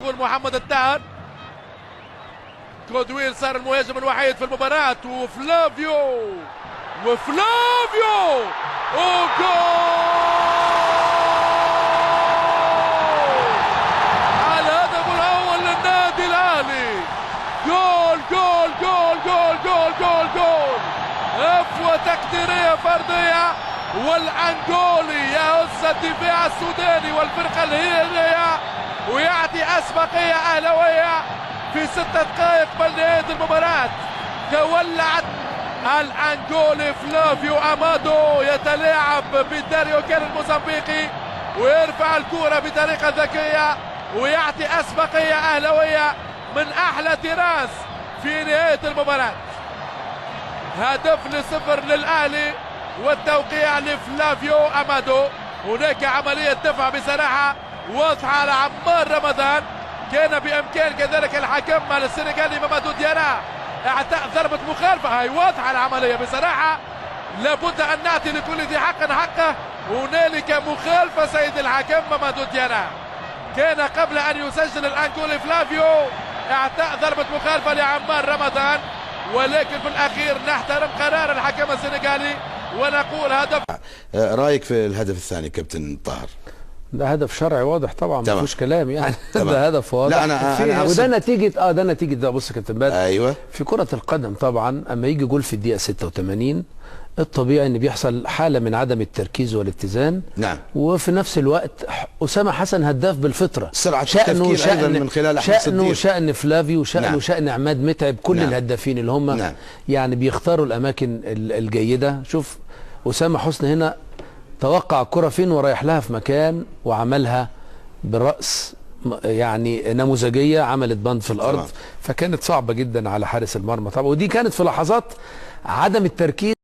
محمد الطاهر. كودويل صار المهاجم الوحيد في المباراة، وفلافيو وفلافيو وجول! الهدف الأول للنادي الأهلي. جول جول جول جول جول جول جول. هفوة تقديرية فردية، والأنجولي يهز الدفاع السوداني والفرقة الهندية ويعطي أسبقية أهلاوية في 6 دقائق قبل نهاية المباراة. تولعت الأنجولي فلافيو أمادو يتلاعب بداريو كان الموزمبيقي ويرفع الكرة بطريقة ذكية ويعطي أسبقية أهلاوية من أحلى تراس في نهاية المباراة. 1-0 للأهلي والتوقيع لفلافيو أمادو. هناك عملية دفع بصراحة واضحة على عمار رمضان، كان بإمكان كذلك الحكم السنغالي مامادو ديارا اعطاء ضربة مخالفة. هاي واضحة العملية بصراحة، لابد أن نعطي لكل ذي حق حقه. هنالك مخالفة سيد الحكم مامادو ديارا، كان قبل أن يسجل الأنجولي فلافيو اعطاء ضربة مخالفة لعمار رمضان، ولكن في الأخير نحترم قرار الحكم السنغالي ونقول هدف. رأيك في الهدف الثاني كابتن طاهر؟ ده هدف شرعي واضح طبعا، ما فيهوش كلام يعني. ده هدف واضح. لا انا وده نتيجة ده نتيجة ده. بص يا كابتن بدر، ايوه، في كره القدم طبعا اما يجي جول في الدقيقة 86 الطبيعي ان بيحصل حاله من عدم التركيز والاتزان. نعم. وفي نفس الوقت اسامة حسن هداف بالفطرة، سرعة التفكير ايضا من خلال احمد صديق، شأنه شأن فلافيو، شأنه نعم. شأن عماد متعب، كل نعم. الهدافين اللي هم نعم. يعني بيختاروا الاماكن الجيدة. شوف اسامة حسني هنا توقع الكرة فين ورايح لها في مكان وعملها بالرأس، يعني نموذجية، عملت بند في الأرض. طبعا. فكانت صعبة جدا على حارس المرمى طبعا، ودي كانت في لحظات عدم التركيز.